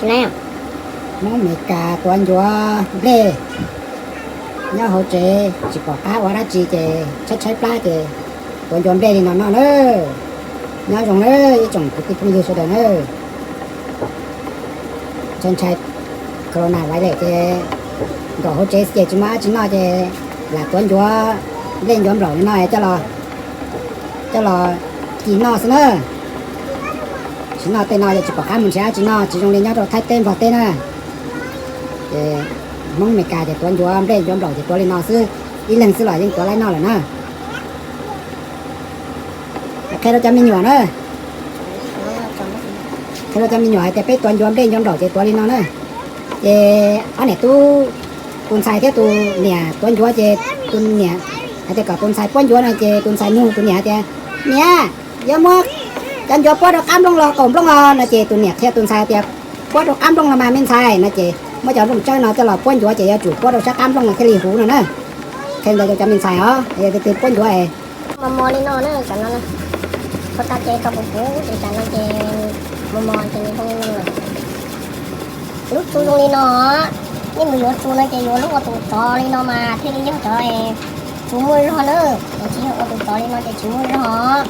Hmoob Amelikas tuav ncuav nplej nyob hauv tsev tsis pom qab ua dab tsi ces tshaib tshaib plab ces tuav ncuav nplej li no noj na. Nyob zoo na ib tsoom kwv tij phooj ywg sawv daws na. Ntshai ntshai corona virus ces nkaum hauv tsev xwb ces tsis muaj dab tsi noj ces lam tuav ncuav nplej ncuav nplaum li no coj los, coj los ci noj xwb na. Tsis noj tej no ces tsis pom qab mus nrhiav dab tsi noj, tsis zoo li nyob rau Thaib teb Nplog teb na. Ces Hmoob Amelikas ces tuav ncuav nplej ncuav nplaum ces tuav li no xwb, ib leeg xwb los yeej tuav laib noj lawm na. Qhia rau cov me nyuam na, qhia rau cov me nyuam hais tias peb tuav ncuav nplej ncuav nplaum ces tuav li no na. Ces ob niam tub, tus ntxhais thiab tus niam tuav ncuav ces tus niam hais tias kom tus ntxhais puab ncuav no ces tus ntxhais nug tus niam hais tias, niam, yuav muab cov ncuav puab rau qab nplooj los qaum nplooj os no ces tus niam qhia tus ntxhais tias puab rau qab nplooj no mas me ntxhais no ces muab cov nplooj tsawb no coj los puab ncuav ces yuav tsum puab rau sab qab nplooj no thiaj li huv no na. Qhia ntawd rau cov me ntxhais os, yog tus twg puab ncuav es mos mos li no na, tam no txhua tag ces tau puv puv ces tam no ces mos mos ces nws zoo li no lawm. Lub tsu zoo li no, nej mus yuav tsu no ces yuav lub ua tus tsov li no mas thiaj li yog cov tsu muaj zog na, tsis yog ua tus tsov li no ces tsis muaj zog.